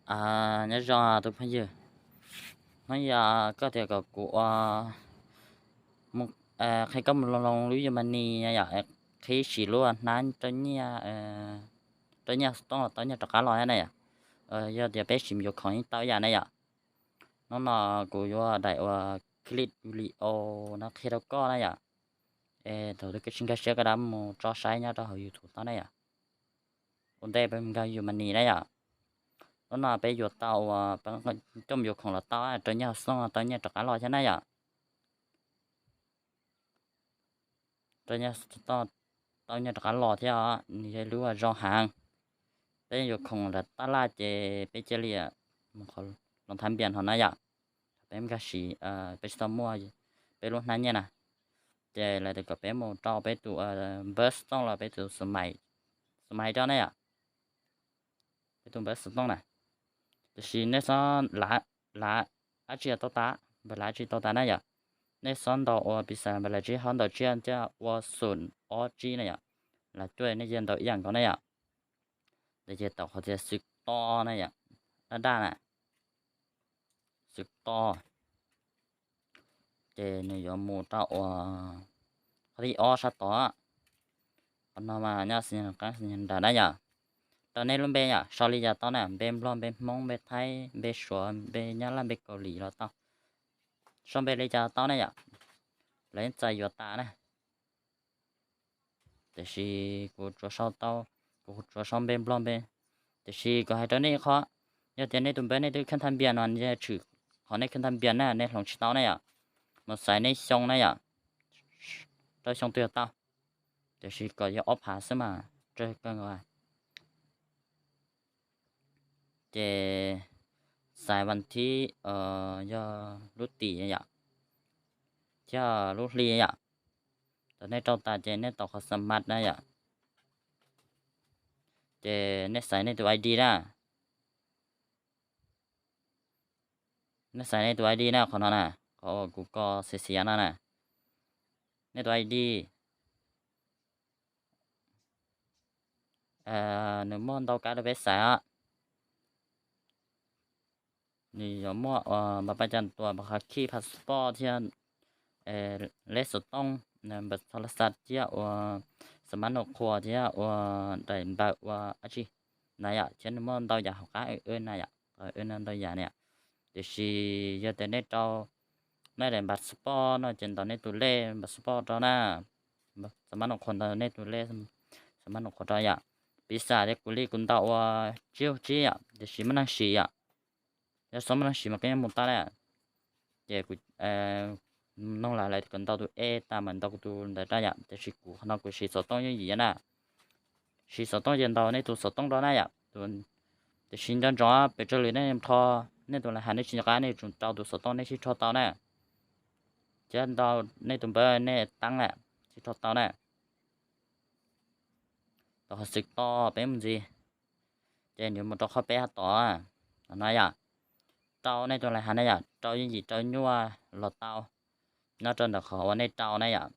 Nyob zoo tus phooj ywg, hnub no koj tias kom kuv ua, qhia koj mus loo loo lub Yumani yom, qhib siv lub hnab rau nyiaj, rau nyiaj xov tooj los tau nyiaj rov qab los na yom. Yog tias peb siv yuav khoom yeej tau ib yam na yom. Hnub no kuv yuav daim uas clip video no qhia rau koj na yom. Es thaum twg koj tsis nkag siab koj rov mus tso saib nyob rau hauv YouTube tau na yom. Ua ntej peb nkag Yumani na yom. Hnub no peb yuav tau uas coj mus yuav khoom los tau rau nyiaj xov tooj tau nyiaj rov qab los thiab na yom. Rau nyiaj xov tooj tau nyiaj rov qab los thiab os, nws yog lub zoo heev. Peb yuav khoom lawm tab laj ces peb cia li mus qhov loos thav npias no na yom. Peb nkag siv, peb tsis tau muaj peb lub hnab nyiaj na, ces lawv tias kom peb mus rau peb tus npawb xov tooj los peb tus xus mais rau na yom. Peb tus npawb xov tooj na, tiam sis nej xob lav, lav dab tsi tau tas, npawb lav dab tsi tau tas na yom. Nej xob ntaus ua piv xam npawb lav tsib ho ntaus tsiaj thiaj ua xum ob tsib na yom, lav cuaj nej cia ntaus ib yam nkaus na yom. Ces tau qhov tias xwm to na yom, daj daj na, xwm to. Ces nws yuav mus rau uas qhov thib ob sab tod. Qhov no mas nyob xi qab nram na yom. Rau nej lub npe yom, sau li cas tau na, npe Nplog, npe Hmoob, npe Thaib, npe Suav, npe Nyab Laj, npe Kaus Lim los tau. Sau npe li cas tau na yom, lawv yeej txais yuav tas na. Tiam sis kuv tsuas sau tau, kuv tsuas sau npe Nplog npe. Tiam sis kuv hais rau nej qhov, yog tias nej tus npawb nej twb khab thaj npias no, tshwm qhov nej khab thaj npias na nej hloov tsis tau na yom, mus xaiv nej xyoo na yom, rau xyoo twg tau. Tiam sis kom yog ob phav xwb mas tsawg kawg nkaus. Ces xaiv vas thib, yog lub tim yom, thiab lub hli yom. Thaum nej rau tas ces nej tau qhov xas mas na yom. Ces nej xaiv nej tus I D na. Nej xaiv nej tus I D na, qhov no na, qhov uas kuv kos xiav xiav no na. Nej tus I D nws muaj ntau kab rau peb xaiv os. Nws yuav muaj npa paj cam tuas, npa qhov khij, passport thiab lej xov tooj, npawb thas las xas thiab uas xas mas num qhuas thiab uas daim npawb ua dab tsi na yom, thiab nws muaj ntau yam hauv qab na yom, ntau yam na. Tiam sis yog tias nej rau nej daim npawb xov tooj no ces ntaus nej tus lej npawb xov tooj rau na, xas mas num qhuas ntaus nej tus lej xas mas num qhuas rau yom. Piv xam tias kuv li kuv ntaus ua tsib tsib yom, tiam sis muaj neeg siv yom. Yog xob muaj neeg siv mas koj yeej mus tau na. Ces kuv nug lawv, lawv kom ntaus tus E tas mas ntaus kuv tus ntawd rau yom, tiam sis kuv qhov no kuv siv xov tooj yooj yim na. Siv xov tooj ces ntaus nej tus xov tooj rau na yom. Tiam sis nco ntsoov pes tsawg lwm nej rho, nej tus laj has nej tsis nco qab nej tsum rau tus xov tooj nej thiaj rho tau na. Thiab ntaus nej tus npawb nej taab lawm thiaj rho tau na. Tau qhov xwm to peb mus ntxiv, ces nws mus rau qhov peb has tom no yom. Rau nej tus laj has na yom, rau yooj yim rau nyuaj los tau, nyob rau ntawm qhov uas nej rau na yom.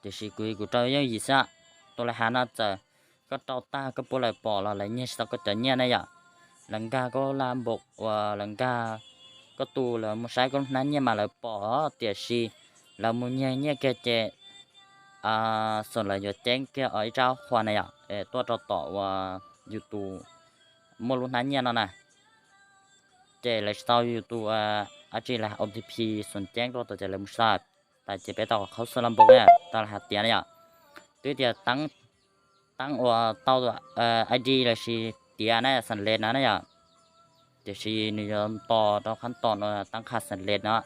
Tiam sis kuv kuv rau yooj yim xwb, tus laj has no txawm koj rau tag koj pub lawv pom los lawv nyiag tsis tau koj cov nyiaj na yom. Lawv nkag koj laj npaum uas lawv nkag koj tus, lawv mus saib koj lub hnab nyiaj mas lawv pom, tiam sis lawv mus nyiag nyiaj kiag ces xom lawv yuav ceeb kiag ib rab qhua na yom, tuaj rau tom uas yus tus muaj lub hnab nyiaj no na. Ces lawv tsis tau yus tus dab tsi las O T P xom ceeb rau tom ces lawv mus tsis tau. Tas ces peb tau qhov xwb los npaum tau laj has tiav na yom. Twb tias taab uas tau I D lossis tiav na, xas les na na yom. Tiam sis nws yuav nto rau qhab tom no taab qha xas les no.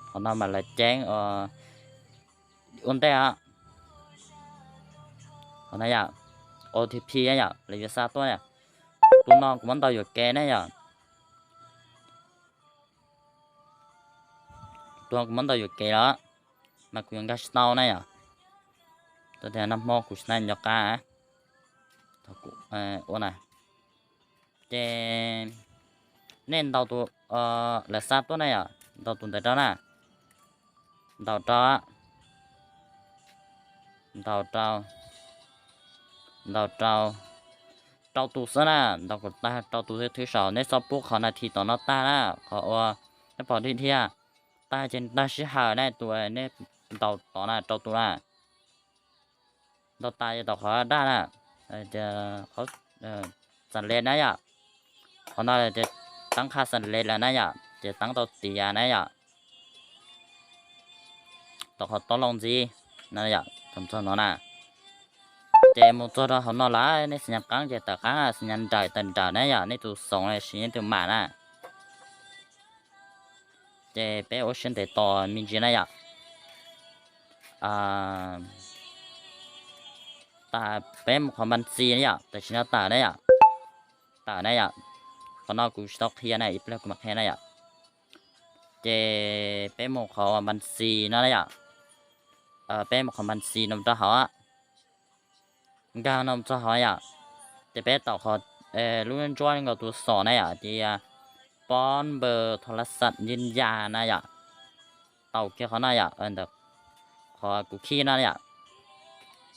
Qhov no mas lawv ceeb ua ntej os. Qhov no yom, O T P yom, lawv yuav xa tuaj yom. Tus no kuv muab ntaus yuam kev na yom. Tus no kuv muab ntaus yuam kev los mas kuv yuav nkag tsis tau na yom. Tau tias nag hmo kuv tsis nco qab ua na. Ces nej ntaus tus, lawv xa tuaj na yom, ntaus tus ntawd rau na. Ntaus rau, ntaus rau, ntaus rau, rau tus xwb na, ntaus kom tag rau tus thwv saum. Nej txhob pub qhov nas this tom no tag na, qhov uas nej pom dhia dhia tag ces tag sij hawm na, tus nej ntaus tom na rau tus na. Ntaus tas ces tom qhov daj na, qhov xas les na yom, qhov no ces teeb qha xas les lawm na yom, ces teeb tau tiav na yom, tom qhov taub loo ntxiv no yom, txog no na. Ces mus txog rau hauv no lawm nej xi nyas qaab ces tawm qaab, xi nyas nrawm tawm nrawm na yom, nej tus xoom los sis nej tus mam na. Ces peb ua siab ntev tos me ntsis na yom. Tas peb mus qhov npas txi na yom, tam sim no tawm na yom, tawm na yom. Qhov no kuv tsis tau qhia na, ib pliag kuv mam qhia na yom. Ces peb mus qhov npas txi no na yom, peb mus qhov npas txi no rau hauv, nkag no txog hauv yom. Ces peb taum qhov lub ntsuab nkaus tus xom na yom, tias pov npawg thos las xas yws yas na yom. Taum kiag qhov no yom, ntawm qhov kuv khij no yom.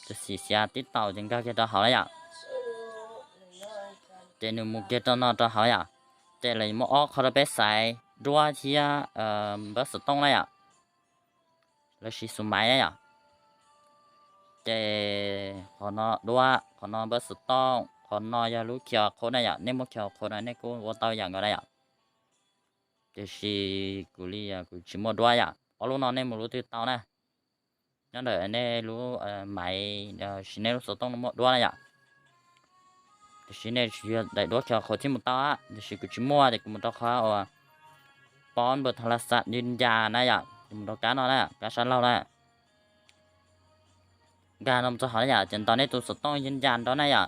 Ces xim xyav tib taum ces nkag kiag rau hauv na yom. Ces nws mus kiag rau no rau hauv yom. Ces lawv muaj ob qho rau peb xaiv, duab thiab npawb xov tooj na yom, lossis xus maiv na yom. Ces qhov no duab, qhov no npawb xov tooj, qhov no yog lub Q R code na yom, nej muaj Q R code no nej kuj ua tau yam nkaus na yom. Tiam sis kuv li kuv tsis muaj duab yom, ob lub no nej mus lub twg tau na. Nyob ntawm nej lub maiv, sis nej lub xov tooj no muaj duab na yom. Tiam sis nej tsis yog daim duab Q R code thiaj mus tau, tiam sis kuv tsis muaj ces kuv mus rau qhov uas pov npawg thos las xas yws yas na yom, kuv mus rau kab no na, kab sab laug na. Nkag no mus txog hauv na yom, ces ntaus nej tus xov tooj yws yas rau na yom.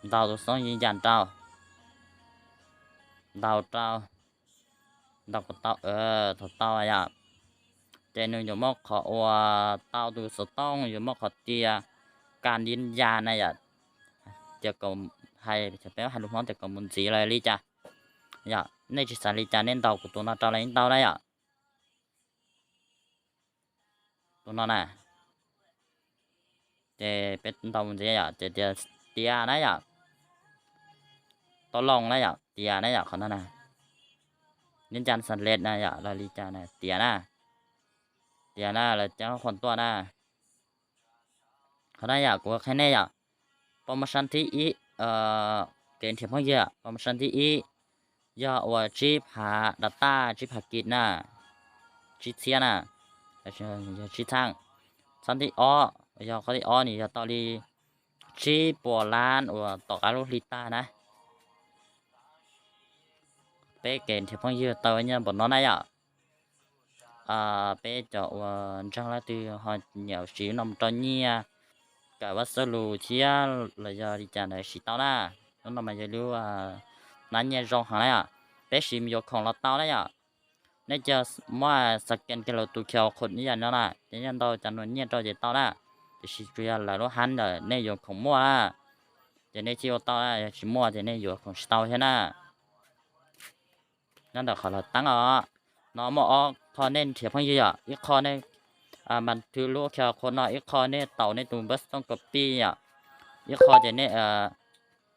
Ntaus tus xov tooj yws yas rau, ntaus rau, ntaus kom tau, thaum tau yom, ces nws yuav muaj qhov uas tau tus xov tooj yuav muaj qhov tias kas yws yas na yom. Ces hais, peb hais lus Hmoob tias kom mus ntxiv los li cas yom, nej tsis xav li cas nej ntaus kuv tus no rau los yeej tau na yom. Tus no na, ces peb ntaus mus ntxiv yom, ces tias tias na yom, tau loo na yom, tias na yom, qhov no na, yws yas xas les na yom, los li cas na, tias na, tias na, lawv cab qhuas tuaj na. Qhov no yom, kuv qhia nej yom, pov mos sab thib ib, kev nrhiav phooj ywg, pov mos sab thib ib yog uas tsib phav dav taj, tsib phav kis na, tsib txhiab na, yog tsib txheej. Xab thib ob, yog qhov thib ob nws yog tau li tsib puas lab uas tom qab lub hli tag na. Peb kev nrhiav phooj ywg tau nyiaj npaum no na yom. Peb cov uas ntseeg leej twg ho nyiam siv lub no mus rau nyiaj, kawm Vaj Xab Lus thiab los yog li cas ntawd siv tau na. Lub no mas yog lub nab nyiaj zoo heev na yom. Peb siv mus yuav khoom los tau na yom. Nej cia muab scan kiag lawv tus Q R code ib yam no na, ces nyiaj ntau cov nyiaj rau ces tau na. Tiam sis tsuas yog lawv lub hab ntawm nej yuav khoom muaj na, ces nej thiaj ua tau na, yog tsis muaj ces nej yuav khoom tsis tau thiab na. Nyob ntawm qhov lawv teeb os, no muaj ob qho nej nrhiav phooj ywg yom, ib qho nej mas thwv lub Q R code no, ib qho nej taus nej tus npawb xov tooj copy yom, ib qho ces nej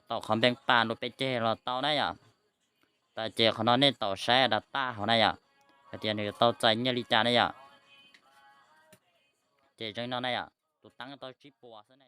taus qhov npeej pas lub peb ceg los tau na yom. Tas ces qhov no nej taus saib dav taj hauv na yom, hais tias nws tau txais nyiaj li cas na yom. Ces zoo no na yom, tus teeb tau tsib puas xwb na.